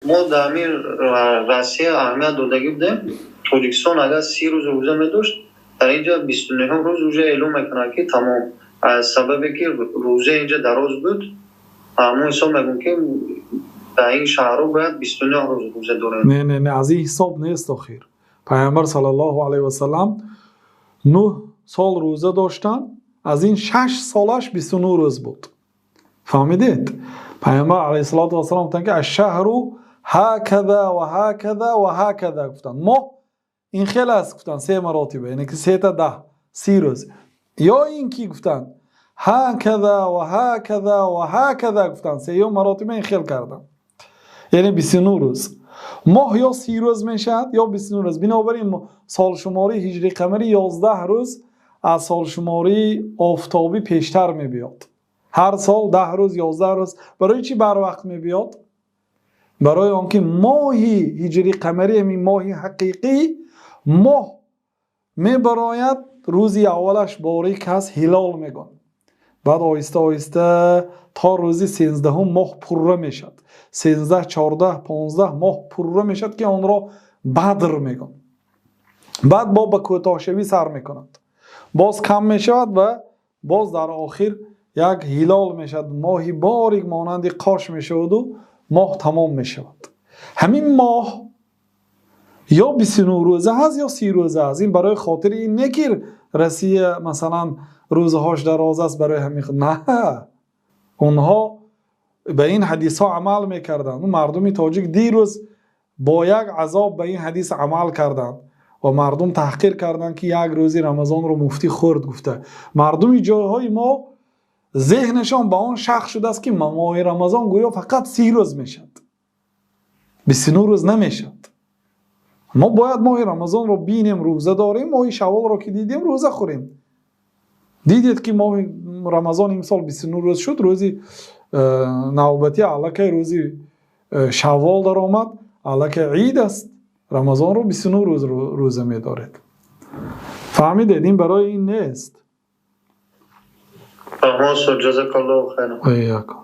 Мо дар ҳамин Россия аҳамият додагӣ будем. Тоҷикистон агар 30 рӯз рӯза медошт, дар инҷа 29-ум рӯз уже эълон мекунанд, ки тамом. Аз сабабе ки рӯза инҷа дароз буд, ҳамон ҳисоб мегӯм, ки дар ин шаҳрҳо бояд 29 рӯз рӯза дорем. Не, не, не, аз ин ҳисоб нест. Охир Пайғамбар саллаллоҳу алайҳи васаллам 9 сол рӯза доштанд, аз ин 6 солаш 29 рӯз буд. Фаҳмидед? Пайғамбар алайҳиссалоту вассалом гуфтанд, ки الشهر هكذا وهكذا وهكذا гуфтанд. Моҳ ин хел аст, гуфтанд, се маротиба, яъне ки сета 10, 30 рӯз. Ё ин ки гуфтанд هكذا وهكذا وهكذا гуфтанд, сеюм маротиба ин хел карданд, яъне 29 рӯз. Моҳ ё 30 рӯз мешавад, ё 29 рӯз. Бинобар ин солшумории ҳиҷри қамарӣ 11 рӯз аз солшумории офтобӣ пештар мебиёд. Ҳар сол 10 рӯз, 11 рӯз. Барои чӣ барвақт мебиёд? Барои он ки моҳи ҳиҷри қамарӣ, ҳамин моҳи ҳақиқӣ, моҳ мебарояд, рӯзи аввалаш борик аст, ҳилол мегӯянд. Баъд оҳиста оҳиста то рӯзи 13-ум моҳ пурра мешавад. 13, 14, 15 моҳ пурра мешавад, ки онро бадр мегӯянд. Баъд бо ба кӯтоҳшавӣ сар мекунад, боз кам мешавад ва боз дар охир як ҳилол мешавад, моҳи борик монанди қош мешаваду моҳ тамом мешавад. Ҳамин моҳ ё 29 рӯза ҳаст, ё 30 рӯза аст. Ин барои хотири ин не, ки Россия масалан рӯзаҳош дароз аст, барои ҳамин на. Онҳо ба ин ҳадисҳо амал мекарданд. Мардуми тоҷик дирӯз бо як азоб ба ин ҳадис амал карданд ва мардум таҳқир карданд, ки як рӯзи Рамазонро муфтӣ хӯрд гуфта. Мардуми ҷойҳои мо зеҳнашон ба он шахс шудааст, ки моҳи Рамазон гӯё фақат 30 рӯз мешавад, 29 рӯз намешавад. Мо бояд моҳи Рамазонро бинем, рӯза дорем, моҳи Шавволро ки дидем, рӯза хӯрем. Дидед, ки моҳи Рамазон имсол 29 рӯз шуд, рӯзи навбатӣ аллакай рӯзи Шаввол даромад, аллакай ид аст. Рамазонро 29 рӯз рӯза медоред. Фаҳмидед? Ин барои ин нест. Ҷазакаллоҳу хайран. Ва иякум.